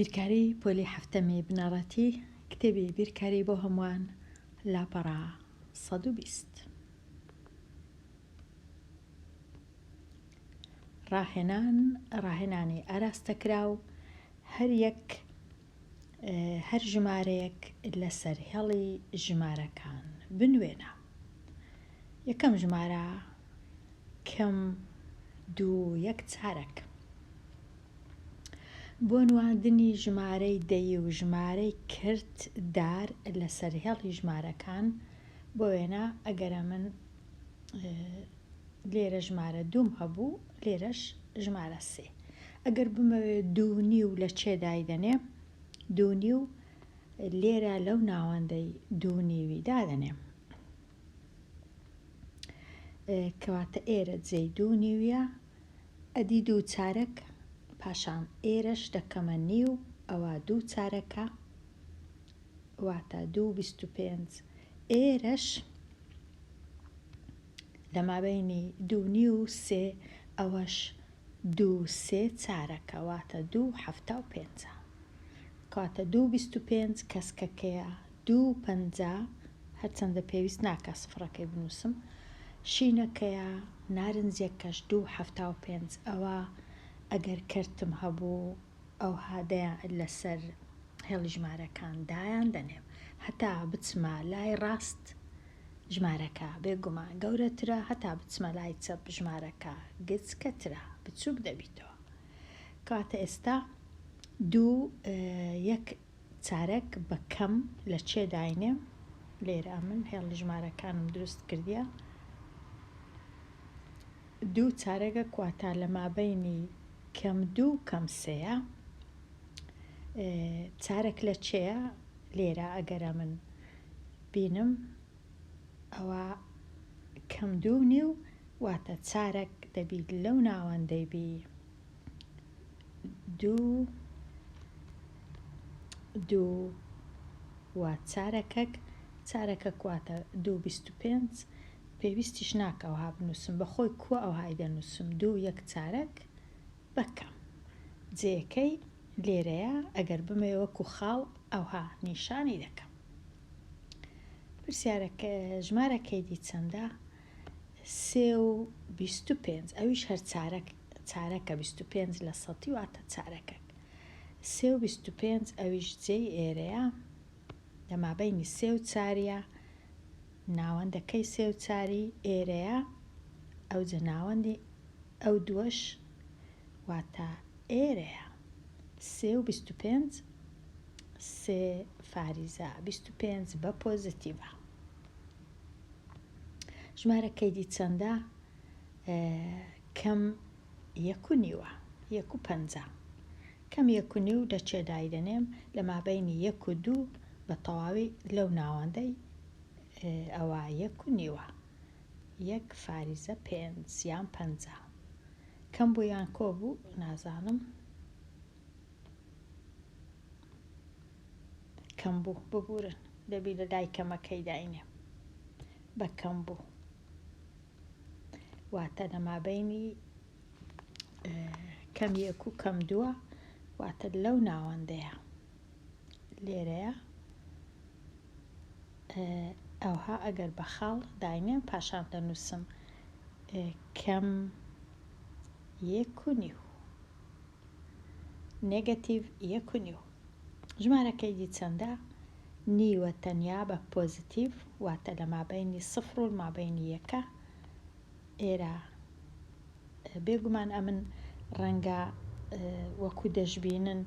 بیرکاری پۆلی حەفتەمی بنەڕەتی کتێبی بیرکاری بۆ هەمووان لاپەڕە 120. ڕاهێنان ڕاهێنانی ئاراستەکراو هەر یەک هەر ژمارەیەک لەسەر هێڵی ژمارەکان بنوێنە. یەکەم ژمارە کەم دوو یەک چارەک. بۆ نواندنی ژمارەی دەیی و ژمارەی کرت دار لەسەر هێڵی ژمارەکان، بۆ وێنە ئەگەر ئەمن لێرە ژمارە دووم هەبوو لێرەش ژمارە سێ ئەگەر بمەوێ دوو نیو لە چێ دایدەنێم دوو نیو لێرە لەو ناوەندەی دوو نیوی دادەنێم کەواتە ئێرە جێی دوو نیویە ئەدی دوو چارەک پاشان ئێرەش دەکەمە نیو ئەوە دوو چارەکە واتە دوو 25 ئێرەش لە مابەینی دوو نیو و سێ ئەوەش دوو سێ چارەکە واتە دوو حەفتا و پێنجە کەواتە دوو 25 کەسکەکەیە دوو پەنجا هەرچەندە پێویست ناکا سفڕەکەی بنووسم شینەکەیە نارنجیەکەش دوو 75 ئەوە ئەگەر کەرتم هەبوو ئەوها دەیان لەسەر هێڵی ژمارەکان دایان دەنێم هەتا بچمە لای ڕاست ژمارەکە بێگومان گەورەترە هەتا بچمە لای چەپ ژمارەکە گچکەترە بچووک دەبیتەوە کەواتە ئێستا دوو یەک چارەک بە کەم لە چێ داینێم لێرە ئەمن هێڵی ژمارەکانم دروست کردیە دوو چارەگە کواتا لە مابەینی کەم دوو کەم سێیە چارەک لە چێیە لێرە ئەگەر ئەمن بینم ئەوە کەم دوو نیو واتە چارەک دەبی لەو ناوەندەی بی دوو دوو و چارەکەک چارەکەک واتە دوو 25 پێویستیش ناکە ئەوها بنووسم بە خۆی کووە ئەوهای دەنووسم دوو یەک چارەک بەکەم جێیەکەی لێرەیە ئەگەر بمەوێ وەکو خاڵ ئەوها نیشانی دەکەم پرسیارەکە ژمارەکەی دی چەندە سێ و 25 ئەویش هەر چارەک چارەکە 25 لە سەتی واتە چارەکەک سێ و 25 ئەویش جێی ئێرەیە لە مابەینی سێ و چاریە ناوەندەکەی سێ و چاری ئێرەیە ئەوجە ناوەندی ئەو دووەش واتە ئێرەیە سێ و 25 سێ فاریزە 25 بە پۆزیتیڤە ژمارەکەی دی چەندە کەم یەک و نیوە یەک و پەنجا کەم یەک و نیو لە چێ دایدەنێم لە مابەینی یەک و دوو بە تەواوی لەو ناوەندەی ئەوە یەک و نیوە یەک فاریزە پێنج یان پەنجا کەم بوو یان کۆ بوو نازانم کەم بوو ببورن دەبی لە لای کەمەکەی داینێ بە کەم بوو واتە لە مابەینی کەم یەک و کەم دووە واتە لەو ناوەندەیە لێرەیە ئەوها ئەگەر بە خاڵ داینێم پاشان دەنووسم کەم یەک و نیو negative یەک و نیو ژمارەکەی دی چەندە نیوە تەنیا بە پۆزیتیڤ واتە لە مابەینی سفر و مابەینی یەکە ئێرە بێگومان ئەمن ڕەنگە وەکو دەشبینن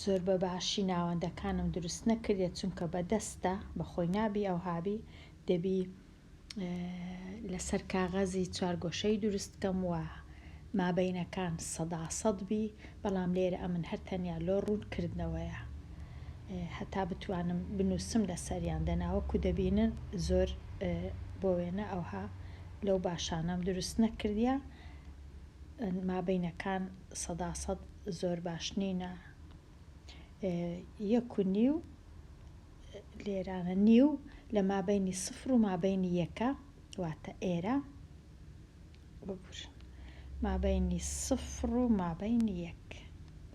زۆر بە باشی ناوەندەکانم دروست نەکردێت چونکە بە دەستە بەخۆی نابی ئەوهابی دەبی لەسەر کاغەزی چوارگۆشەی دروست کەم و مابەینەکان سەدا سەد بی بەڵام لێرە ئەمن هەر تەنیا لۆ ڕوون کردنەوەیە هەتا بتوانم بنووسم لەسەریان دەنا وەکو دەبینن زۆر بۆ وێنە ئەوها لەو باشانەم دروست نەکردیە مابەینەکان سەدا سەد زۆر باش نینە یەک و نیو لێرانە نیو لە مابەینی سفر و مابەینی یەکە واتە ئێرە ببورن مابەینی سفر و مابەینی یەک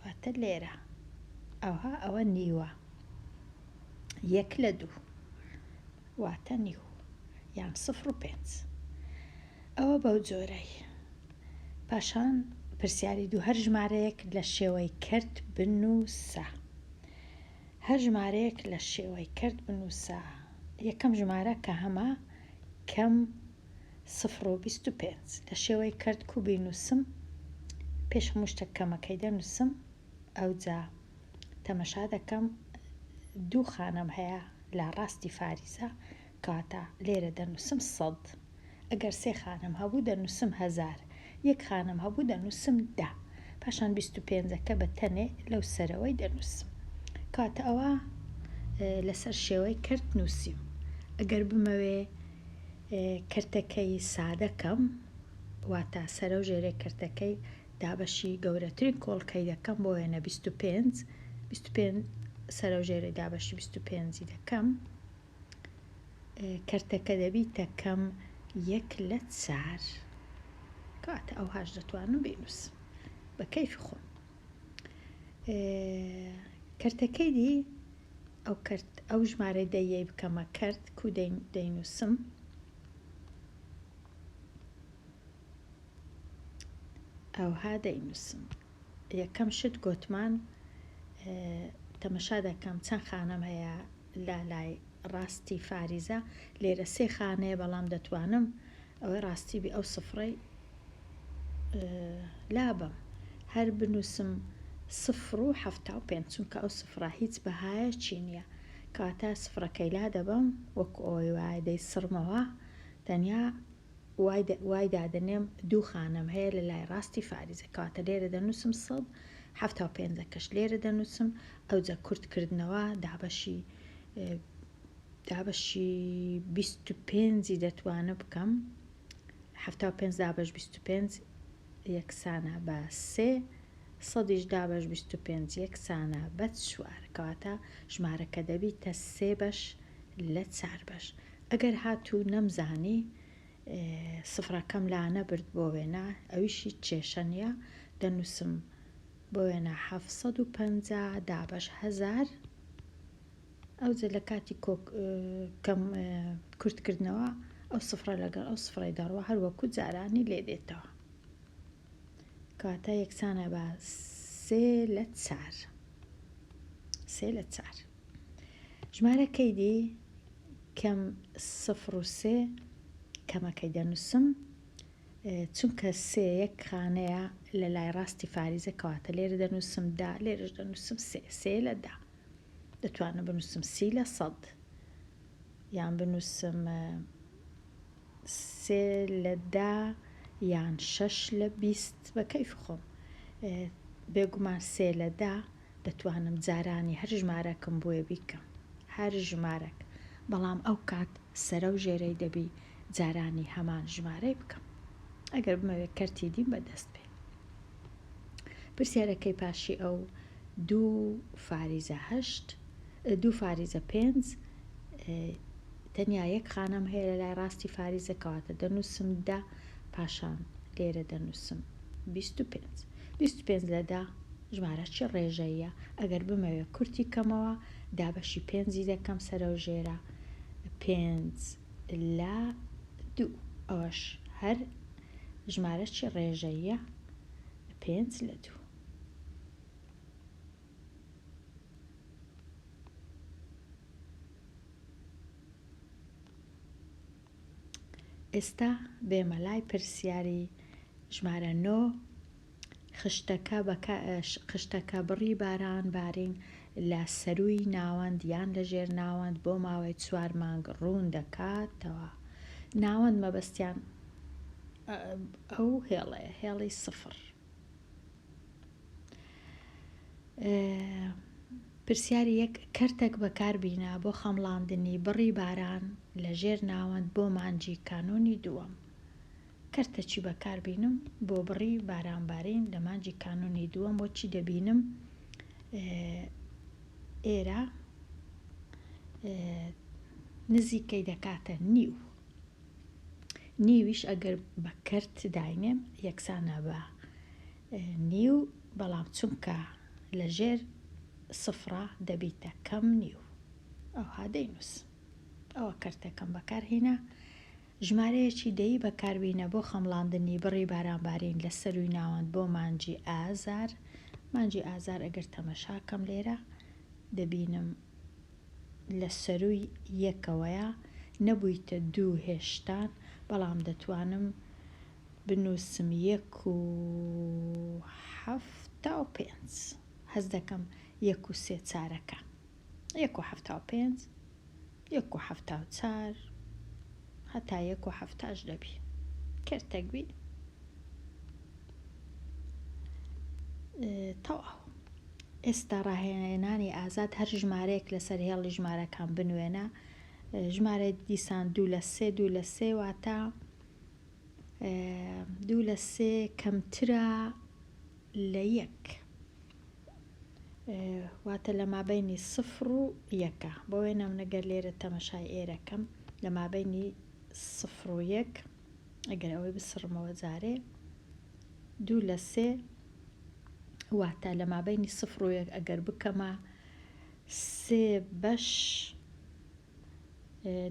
واتە لێرە. ئەوها ئەوە نیوە یەک لە دوو واتە نیو یان سفر و پێنج ئەوە بەو جۆرەی. پاشان پرسیاری دوو هەر ژمارەیەک لە شێوەی کەرت بنووسە. هەر ژمارەیەک لە شێوەی کەرت بنووسە. یەکەم ژمارە کە هەمە کەم سفر و 25 لە شێوەی کەرت کو بینووسم پێش هەموو شتێک کەمەکەی دەنووسم ئەوجا تەمەشا دەکەم دوو خانەم هەیە لە ڕاستی فاریزە کەواتە لێرە دەنووسم سەد ئەگەر سێ خانەم هەبوو دەنووسم هەزار یەک خانەم هەبوو دەنووسم دە پاشان 25 پێنجەکە بە تەنێ لەو سەرەوەی دەنووسم کەواتە ئەوە لەسەر شێوەی کەرت نووسیم ئەگەر بمەوێ کەرتەکەی سادەکەم واتە سەرەو ژێرەی کەرتەکەی دابەشی گەورەترین کۆڵکەی دەکەم بۆ وێنە 25 25 سەرەو ژێرەی دابەشی 25 دەکەم کەرتەکە دەبیتە کەم یەک لە چار کەواتە ئەوهاش دەتوانم بینووسم بە کەیفی خۆم کەرتەکەی دی ئەو کەرت ئەو ژمارەی دەیەی بکەمە کەرت کو دەینووسم ئەوها دەینووسم یەکەم شت گۆتمان تەمەشا دەکەم چەند خانەم هەیە لە لای ڕاستی فاریزە لێرە سێ خانەیە بەڵام دەتوانم ئەوەی ڕاستی بی ئەو سفرەی لابەم هەر بنووسم سفر و 75 چونکە ئەو سفرە هیچ بەهایەکی نییە کەواتە سفرەکەی لا دەبەم وەکو ئەوەی وایە دەیسڕمەوە تەنیا وای دادەنێم دوو خانەم هەیە لە لای ڕاستی فاریزە کەواتە لێرە دەنووسم سەد 75 پێنجەکەش لێرە دەنووسم ئەوجا کورتکردنەوە دابەشی دابەشی 25ی دەتوانم بکەم 75 دابەش 25 یەکسانە بە سێ سەدیش دابەش 25 یەکسانە بە چوار کەواتە ژمارەکە دەبیتە سێ بەش لە چار بەش ئەگەر هاتوو نەمزانی سفرەکەم لانەبرد بۆ وێنە ئەویش هیچ کێشە نییە دەنووسم بۆ وێنە 750 دابەش هەزار ئەوجە لە کاتی کەم کورتکردنەوە ئەو سفرە لەگەڵ ئەو سفرەی دەڕوا هەر وەکو جارانی لێ دێتەوە کەواتە یەکسانە بە سێ لە چار سێ لە چار ژمارەکەی دی کەم سفر و سێ کەمەکەی دەنووسم چونکە سێ یەک خانەیە لە لای ڕاستی فاریزە کەواتە لێرە دەنووسم دا لێرەش دەنووسم سێ سێ لە دا دەتوانم بنووسم سی لە سەد یان بنووسم سێ لە دە یان شەش لە 20 بە کەیف خۆم بێگومان سێ لە دە دەتوانم جارانی هەر ژمارەکم بۆیە بیکەم هەر ژمارەک بەڵام ئەو کات سەرە و ژێرەی دەبی جارانی هەمان ژمارەی بکەم ئەگەر بمەوێت کەرتی دیم بەدەست بێ. پرسیارەکەی پاشی ئەو دوو فاریزە هەشت دوو فاریزە پێنج تەنیا یەک خانەم هەیە لە لای ڕاستی فاریزە کەواتە دەنووسم دە پاشان لێرە دەنووسم 25 25 لە دە ژمارەکی ڕێژەیە ئەگەر بمەوێت کورتی کەمەوە دابەشی پێنجی دەکەم سەرەو ژێرە پێنج لە دوو ئەوەش هەر ژمارەکی ڕێژەیە پێنج لە دوو. ئێستا بێمە لای پرسیاری ژمارە نۆ خشتەکە خشتەکە بڕی باران بارین لە سەرووی ناوەند یان لە ژێر ناوەند بۆ ماوەی چوار مانگ ڕوون دەکاتەوە. ناوەند مەبەستیان ئەو هێڵەیە هێڵی سفر. پرسیاری یەک کەرتەک بەکاربینە بۆ خەمڵاندنی بڕی باران لە ژێر ناوەند بۆ مانگی کانوونی دووەم. کەرتەکی بەکاربینم بۆ بڕی باران بارین لە مانگی کانوونی دووەم بۆ چی دەبینم ئێرە نزیکەی دەکاتە نیو نیویش ئەگەر بە کەرت داینێم یەکسانە بە نیو بەڵام چونکە لە ژێر. سفرە دەبیتە کەم نیو. ئەوها دەینووسم. ئەوە کەرتەکەم بەکارهینا. ژمارەیەکی دەیی بەکاربینە بۆ خەمڵاندنی بڕی بارانبارین لە سەرووی ناوەند بۆ مانگی ئازار. مانگی ئازار ئەگەر تەمەشاکەم لێرە دەبینم لە سەرووی یەکەوەیە، نەبوویتە دوو هێشتان، بەڵام دەتوانم بنووسم یەک و 75. هەست دەکەم یەک و سێ چارەکە. یەک و 75، یەک و 74 هەتا یەک و حەفتاش دەبی کەرتەک بی تەواو. ئێستا ڕاهێنانی ئازاد هەر ژمارەیەک لەسەر هێڵی ژمارەکان بنوێنە ژمارە دیسان دوو لە سێ دوو لە سێ واتە دوو لە سێ کەمترە لە یەک واتە لە مابەینی سفر و یەکە. بۆ وێنە من ئەگەر لێرە تەمەشای ئێرە کەم لە مابەینی سفر و یەک ئەگەر ئەوەی بسڕمەوە جارێ دوو لە سێ واتە لە مابەینی سفر و یەک ئەگەر بکەمە سێ بەش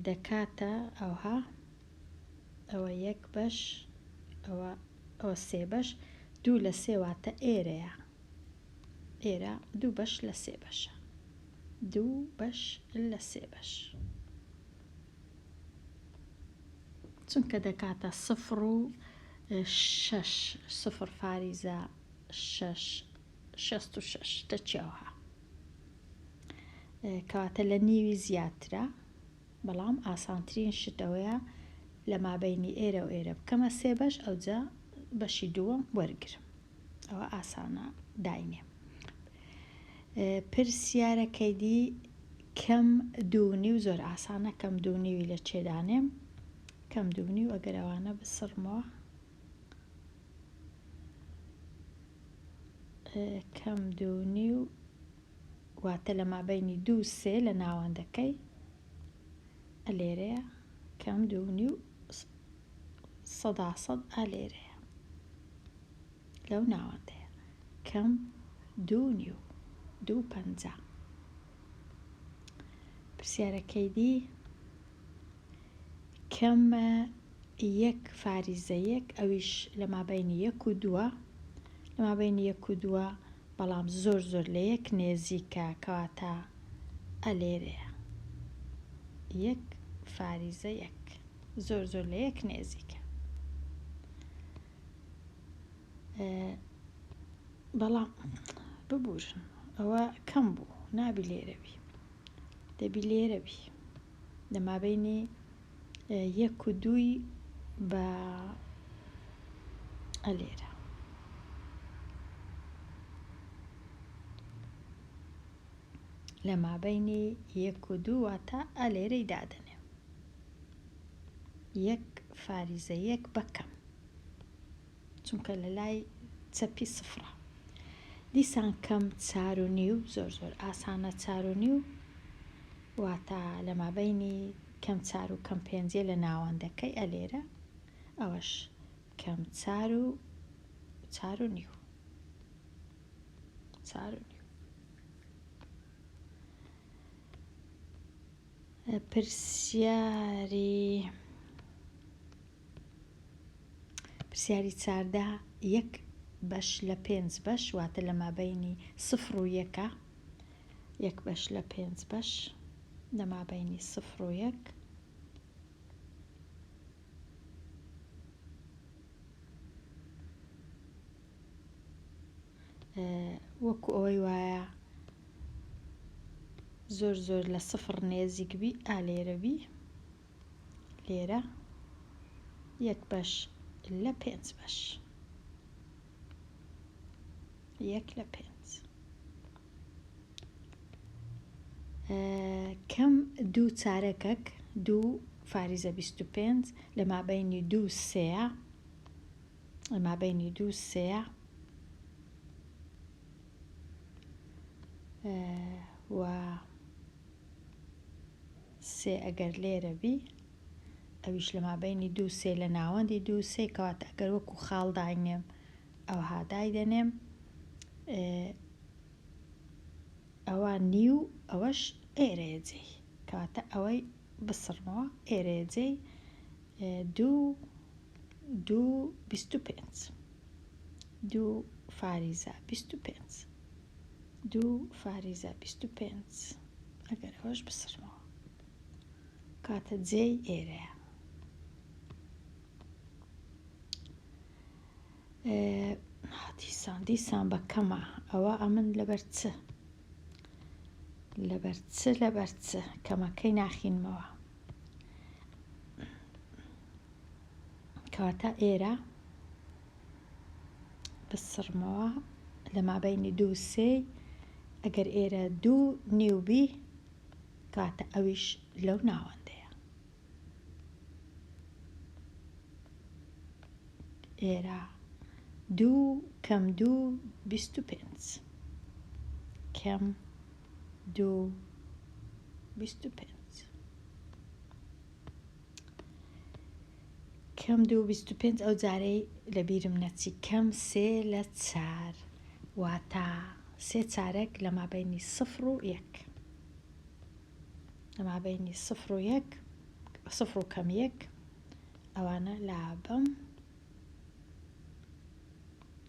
دەکاتە ئەوها ئەوە یەک بەش ئەوە ئەوە سێ بەش دوو لە سێ واتە ئێرەیە ئێرە دوو بەش لە سێ بەشە دوو بەش لە سێ بەش چونکە دەکاتە سفر و شەش سفر فاریزە شەش 66 دەچێەوە کەواتە لە نیوی زیاترە بەڵام ئاسانترین شت ئەوەیە لە مابەینی ئێرە و ئێرە بکەمە سێ بەش ئەوجا بەشی دووەم وەرگرم ئەوە ئاسانە داینێ. پرسیارەکەی دی کەم دوو نیو زۆر ئاسانە کەم دوو نیوی لە چێ دانێم کەم دوو نیو ئەگەر ئەوانە بسڕمەوە کەم دوو نیو واتە لە مابەینی دوو سێ لە ناوەندەکەی ئەلێرەیە کەم دوو نیو سەدا سەد ئالێرەیە لەو ناوەندەیە کەم دوو نیو دوو پەنجا. پرسیارەکەی دی کەم یەک فاریزە یەک ئەویش لە مابەینی یەک و دووە لە مابەینی یەک و دووە بەڵام زۆر زۆر لە یەک نێزیکە کەواتە ئەلێرەیە یەک فاریزە یەک زۆر زۆر لە یەک نێزیکە بەڵام ببورن ئەوە کەم بوو نابی لێرە بی دەبی لێرە بی لە مابینی یەک و دووی بە ئەلێرە لە مابینی یەک و دوو واتە ئەلێرەی دادەنێ یەک فاریزە یەک بەکەم چونکە لە لای چەپی سفرە. دیسان کەم چار و نیو زۆر زۆر ئاسانە چار و نیو واتە لە مابەینی کەم چار و کەم پێنجە لە ناوەندەکەی ئەلێرە ئەوەش کەم چار و چار و نیو چار و نیو. پرسیاری پرسیاری 14 یەک بەش لە پێنج بەش واتە لە مابەینی سفر و یەکە یەک بەش لە پێنج بەش لە مابەینی سفر و یەک وەکو ئەوەی وایە زۆر زۆر لە سفر نێزیک بی ئا لێرە بی لێرە یەک بەش لە پێنج بەش یەک لە پێنج کەم دوو چارەکەک دوو فاریزە 25 لە مابینی دوو سێە لە مابینی دوو سێە و سێ ئەگەر لێرە بی ئەویش لە مابینی دوو سێ لە ناوەندی دوو سێ کەواتە ئەگەر وەکو خاڵ داینێم ئەوها دایدەنێم. ئەوە نیو ئەوەش ئێرەیە جێی کەواتە ئەوەی بسڕمەوە ئێرەیە جێی دوو دوو 25 دوو فاریزە 25 دوو فاریزە 25 ئەگەر ئەوەش بسڕمەوە کاتە جێی ئێرەیە دیسان دیسان بە کەمە ئەوە ئەمن لەبەر چ لەبەر چ لەبەر چ کەمەکەی ناخینمەوە کەواتە ئێرە بسڕمەوە لە مابینی دوو سێ ئەگەر ئێرە دوو نیوبی کاتە ئەویش لەو ناوەندەیە ئێرە دوو کەم دوو 25 کەم دوو 25 کەم دوو 25 ئەو جارەی لە بیرم نەچی کەم سێ لە چار واتە سێ چارەک لە مابینی سفر و یەک لە مابینی سفر و یەک سفر و کەم یەک ئەوانە لابەم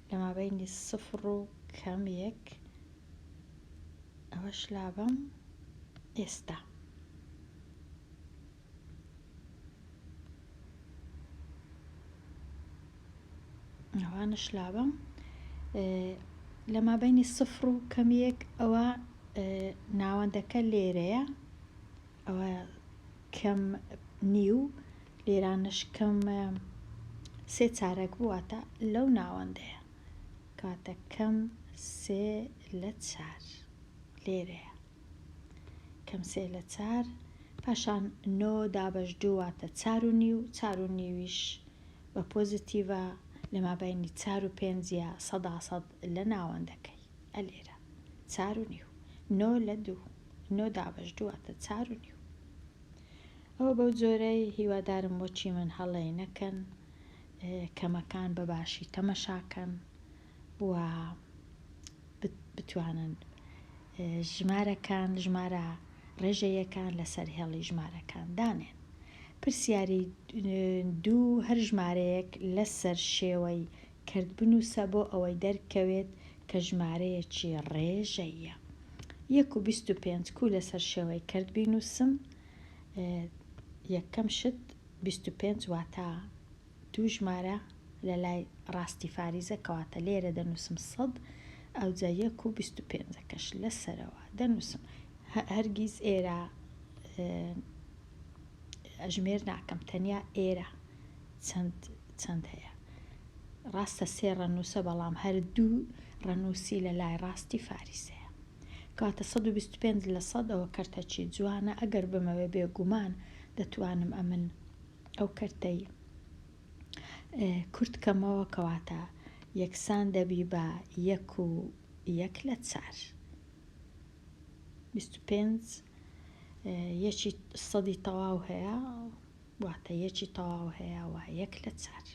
لە مابینی سفر و کەم یەک ئەوەش لابەم ئێستا ئەوانش لابەم لە مابینی سفر و کەم یەک ئەوە ناوەندەکە لێرەیە ئەوە کەم نیو لێرانەش کەم سێ چارەک بوو واتە لەو ناوەندەیە کاتە کەم سێ لە چار لێرەیە کەم سێ لە چار پاشان نۆ دابەش دوو واتە چار و نیو چار و نیویش بە پۆزیتیڤە لە مابینی چار و پێنج یا سەدا سەد لە ناوەندەکەی ئەلێرە چار و نیو نۆ لە دوو نۆ دابەش دوو واتە چار و نیو ئەوە بەو جۆرەی هیوادارم بۆچی من هەڵەی نەکەن کەمەکان بە باشی تەمەشاکەن و بتوانن ژمارەکان ژمارە ڕێژەیەکان لەسەر هێڵی ژمارەکان دانێن. پرسیاری دوو هەر ژمارەیەک لەسەر شێوەی کەرت بنووسە بۆ ئەوەی دەرکەوێت کە ژمارەیەکی ڕێژەییە. یەک و 25 کو لەسەر شێوەی کەرت بینووسم یەکەم شت 25 واتە دوو ژمارە لە لای ڕاستی فاریزە کەواتە لێرە دەنووسم سەد ئەوجا یەک و 25ەکەش لەسەرەوە دەنووسم هەرگیز ئێرە ئەژمێر ناکەم تەنیا ئێرە چەند چەند هەیە ڕاستە سێ ڕەنووسە بەڵام هەر دوو ڕەنووسی لە لای ڕاستی فاریسەیە کەواتە 125 لە سەد ئەوە کەرتەکی جوانە ئەگەر بمەوێ بێگومان دەتوانم ئەمن ئەو کەرتەی کورت کەمەوە کەواتە یەکسان دەبی بە یەک و یەک لە چار 25 یەکی سەدی تەواو هەیە واتە یەکی تەواو هەیە و یەک لە چار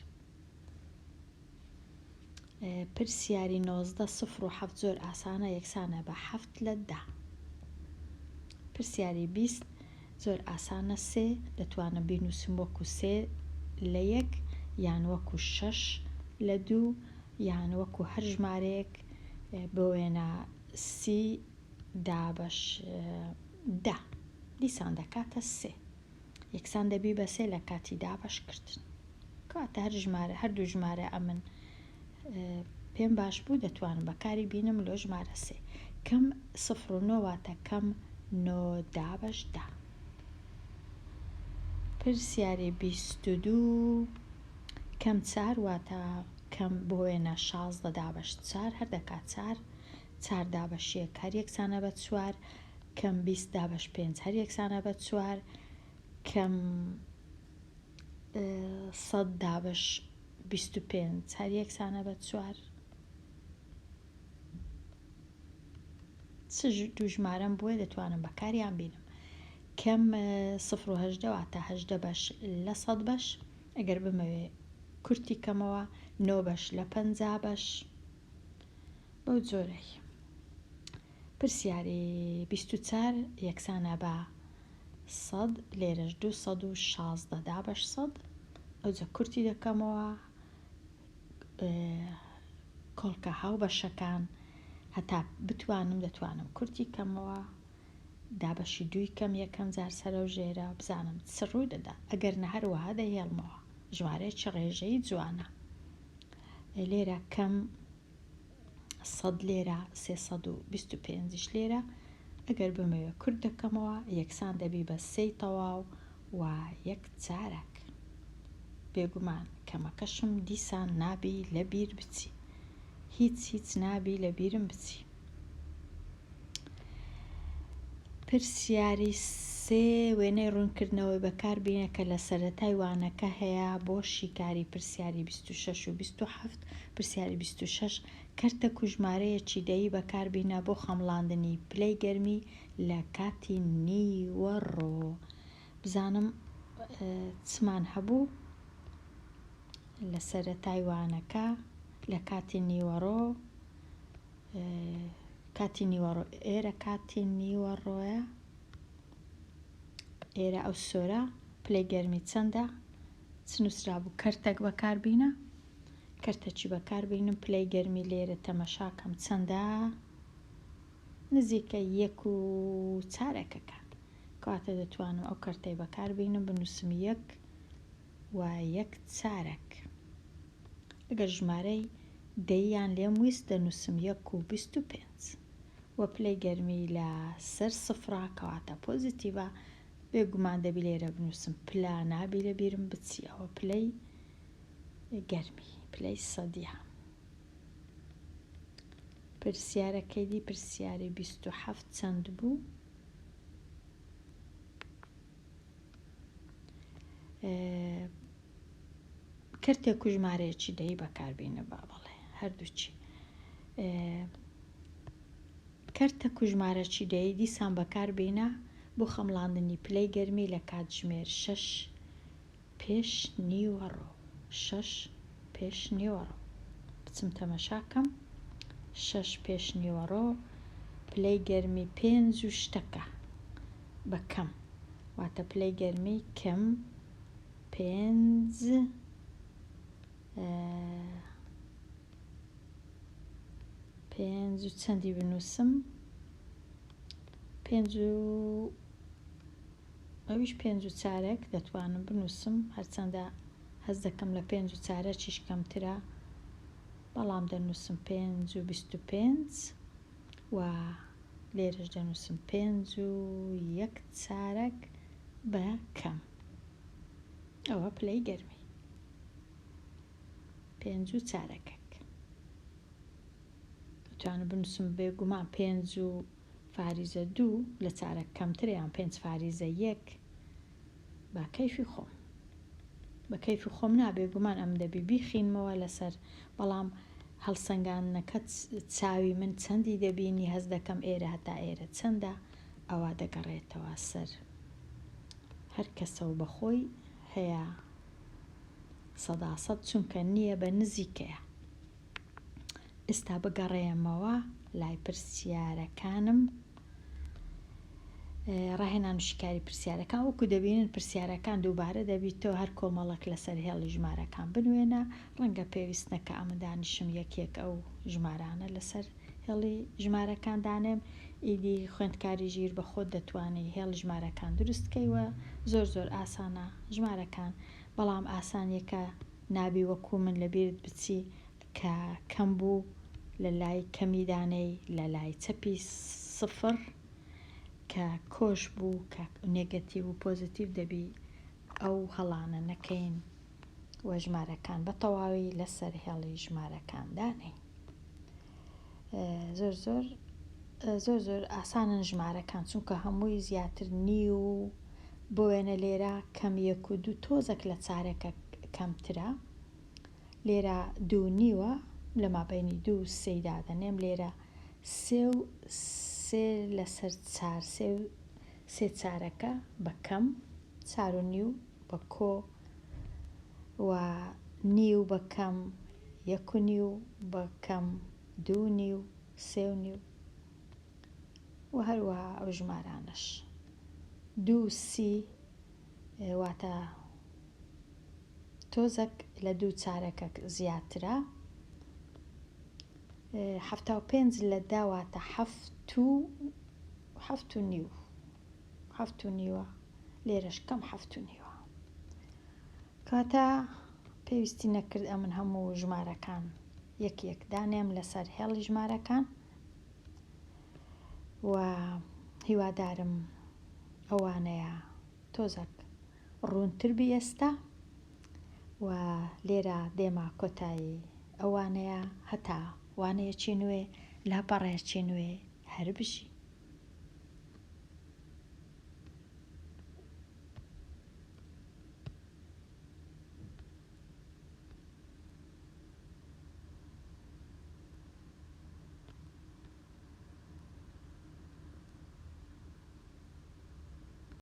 پرسیاری 19 سفر و حەفت زۆر ئاسانە یەکسانە بە حەفت لە دە پرسیاری 20 زۆر ئاسانە سێ دەتوانم بینووسم وەکو سێ لە یەک یان وەکو شەش لە دوو یان وەکو هەر ژمارەیەک بۆ وێنە سی دابەش دە دیسان دەکاتە سێ یەکسان دەبی بە سێ لە کاتی دابەشکردن کەواتە هەر ژمارە هەردوو ژمارە ئەمن پێم باش بوو دەتوانم بەکاری بینم لۆ ژمارە سێ کەم سفر و نۆ واتە کەم نۆ دابەش دە پرسیاری 22 کەم چار واتە کەم بۆ وێنە 16 دابەش چار هەر دەکات چار چار دابەش یەک هەر یەکسانە بە چوار کەم 20 دابەش پێنج هەر یەکسانە بە چوار کەم سەد دابەش 25 هەر یەکسانە بە چوار چ دوو ژمارەم بووە دەتوانم بەکاریان بینم کەم سفر و هەژدە واتە هەژدە بەش لە سەد بەش ئەگەر بمەوێ کورتی کەمەوە نۆ بەش لە پەنجا بەش بەو جۆرەی. پرسیاری 24 یەکسانە بە سەد لێرەش 216 دابەش سەد ئەوجە کورتی دەکەمەوە کۆڵکە هاوبەشەکان هەتا بتوانم دەتوانم کورتی کەمەوە دابەشی دووی کەم یەکەم جار سەرەو ژێرە بزانم چ ڕوو دەدا ئەگەر نە هەروەها دەیهێڵمەوە ژمارەیەکی ڕێژەیی جوانە لێرە کەم سەد لێرە 325 یش لێرە ئەگەر بمەوێ کورت دەکەمەوە یەکسان دەبی بە سێی تەواو و یەک چارەک. بێگومان کەمەکەشم دیسان نابی لە بیر بچی. هیچ هیچ نابی لە بیرم بچی. پرسیاری سێ وێنەی ڕوونکردنەوەی بەکار بینە کە لە سەرەتای وانەکە هەیە بۆ شیکاری پرسیاری 26 و 27 پرسیاری 26 کەرتەک و ژمارەیەکی دەیی بەکار بینە بۆ خەمڵاندنی پلەی گەرمی لە کاتی نیوەڕۆ. بزانم چمان هەبوو لە سەرەتای وانەکە لە کاتی نیوەڕۆ کاتی نیوەڕۆ ئێرە کاتی نیوەڕۆیە ئێرە ئەو سۆرە پلەی گەرمی چەندە چ نووسرابوو کەرتەک بەکاربینە کەرتەکی بەکاربینم پلەی گەرمی لێرە تەمەشاکەم چەندە نزیکە یەک و چارەکەکە کەواتە دەتوانم ئەو کەرتەی بەکاربینم بنووسم یەک و یەک چارەک. ئەگەر ژمارەی دەییان لێم ویست دەنووسم یەک و 25. وە پلەی گەرمی لە سەر سفرە کەواتە پۆزیتیڤە بێگومان دەبی لێرە بنووسم پلە نابی لە بیرم بچی ئەوە پلەی گەرمی پلەی سەدیە. پرسیارەکەی دی پرسیاری 27 چەند بوو؟ کەرتێک و ژمارەیەکی دەی بەکاربینە با بەڵێ هەردووچی کەرتەک و ژمارەکی دەی دیسان بەکاربینە بۆ خەمڵاندنی پلەی گەرمی لە کاتژمێر شەش پێش نیوەڕۆ شەش پێش نیوەڕۆ بچم تەمەشا کەم شەش پێش نیوەڕۆ پلەی گەرمی پێنج و شتەکە بە کەم واتە پلەی گەرمی کەم پێنج پێنج و چەندی بنووسم پێنج و ئەویش پێنج و چارەک دەتوانم بنووسم هەرچەندە هەست دەکەم لە پێنج و چارەکیش کەمترە بەڵام دەنووسم پێنج و 25 و لێرەش دەنووسم پێنج و یەک چارەک بە کەم ئەوە پلەی گەرمی پێنج و چارەکەک دەتوانم بنووسم بێگومان پێنج و فاریزە دوو لە چارەک کەمترە یان پێنج فاریزە یەک با کەیفی خۆم بە کەیفی خۆم نا بێگومان ئەم دەبی بیخینمەوە لەسەر بەڵام هەڵسەنگاندنەکە چاوی من چەندی دەبینی هەست دەکەم ئێرە هەتا ئێرە چەندە ئەوە دەگەڕێتەوە سەر هەر کەسە و بەخۆی هەیە سەدا سەد چونکە نییە بە نزیکەیە. ئێستا بگەڕێمەوە لای پرسیارەکانم ڕاهێنان و شیکاری پرسیارەکان وەکو دەبینن پرسیارەکان دووبارە دەبیتەوە هەر کۆمەڵک لەسەر هێڵی ژمارەکان بنوێنە ڕەنگە پێویست نەکا ئەمن دانیشم یەک یەک ئەو ژمارانە لەسەر هێڵی ژمارەکان دانێم ئیدی خوێندکاری ژیر بە خۆت دەتوانی هێڵی ژمارەکان دروست کەی وە زۆر زۆر ئاسانە ژمارەکان بەڵام ئاسانیەکە نابی وەکو من لەبیرت بچی کە کەم بوو لە لای کەمی دانەی لە لای چەپی سفر کە کۆش بوو کە نێگەتیڤ و پۆزیتیڤ دەبی ئەو هەڵانە نەکەین و ژمارەکان بە تەواوی لەسەر هێڵی ژمارەکان دانێین زۆر زۆر زۆر زۆر ئاسانن ژمارەکان چونکە هەمووی زیاتر نیو بۆ وێنە لێرە کەم یەک و دوو تۆزەک لە چارەکە کەمترە لێرە دوو نیوە لە مابەینی دوو و سێی دادەنێم لێرە سێ و سێ لەسەر چار سێ و سێ چارەکە بە کەم چار و نیو بە کۆ و نیو بە کەم یەک و نیو بە کەم دوو نیو سێ و نیو. و هەروەها ئەو ژمارانەش دوو سی واتە تۆزەک لە دوو چارەکەک زیاترە. 75 لە دە واتە حەفت و حەفت و نیو حەفت و نیوە لێرەش کەم حەفت و نیوە. کەواتە پێویستی نەکرد ئەمن هەموو ژمارەکان یەک یەک دانێم لەسەر هێڵی ژمارەکان و هیوادارم ئەوانەیە تۆزەک ڕوونتر بی ئێستا و لێرە دێمە کۆتایی ئەو وانەیە هەتا وانەیەکی نوێ لاپەڕەیەکی نوێ هەر بژی.